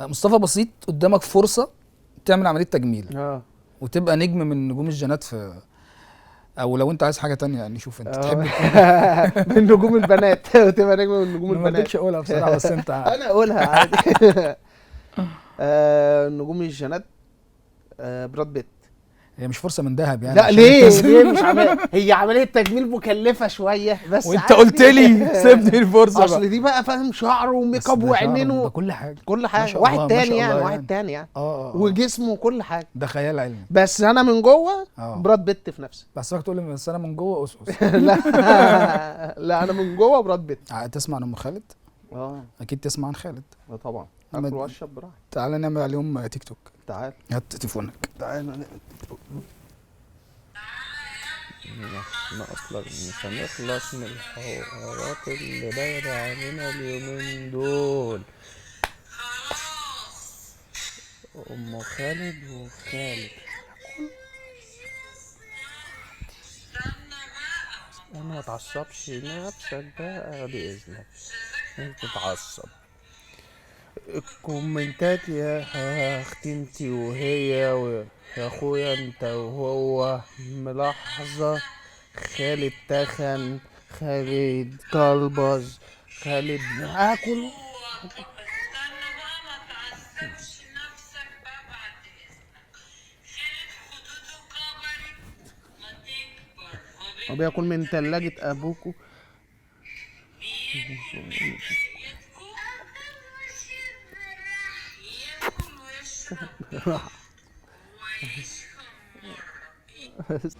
مصطفى بسيط، قدامك فرصة تعمل عملية تجميل وتبقى نجم من نجوم الجنات في، او لو انت عايز حاجة تانية يعني شوف انت تحب من نجوم البنات وتبقى نجم من نجوم البنات. ما رضيتش اقولها بصراحة بس انت انا اقولها عادي. نجوم الجنات براد بيت. هي مش فرصة من ذهب يعني. لا ليه؟ ليه مش عملية؟ هي عملية تجميل مكلفة شوية بس. وانت قلت لي سيبني الفرصة. اصل دي بقى فاهم شعره وميك اب وعينينه كل حاجة، كل حاجة، واحد تاني يعني، واحد تاني يعني، وجسمه وكل حاجة. ده خيال علمي. بس انا من جوه براد بيت في نفسي. بس تقول لي بس انا من جوه قصقص. لا لا انا من جوه براد بيت. تسمع عن ام خالد؟ اكيد تسمع عن خالد. طبعا. اكل واشرب براحتي. تعالى نعمل عليهم تيك توك. تعال هات تليفونك. تعال نعمل تيك توك. احنا اصلا مش هنخلص من الحوارات اللي دايرة علينا اليومين دول. ام خالد وخالد. انا ما تعصبش نفسك بقى باذنك، انت تتعصب. الكومنتات يا اختي انتي وهي ويا اخويا انت وهو. ملاحظة خالد تخن، خالد كلبز، خالد اكل. استنى بقى ما تعصبش نفسك بقى بعد اذنك. خالد خدوده كبرت ما تكبر. هو بياكل من تلاجة ابوكو. ياكل ويشرب ويشرب.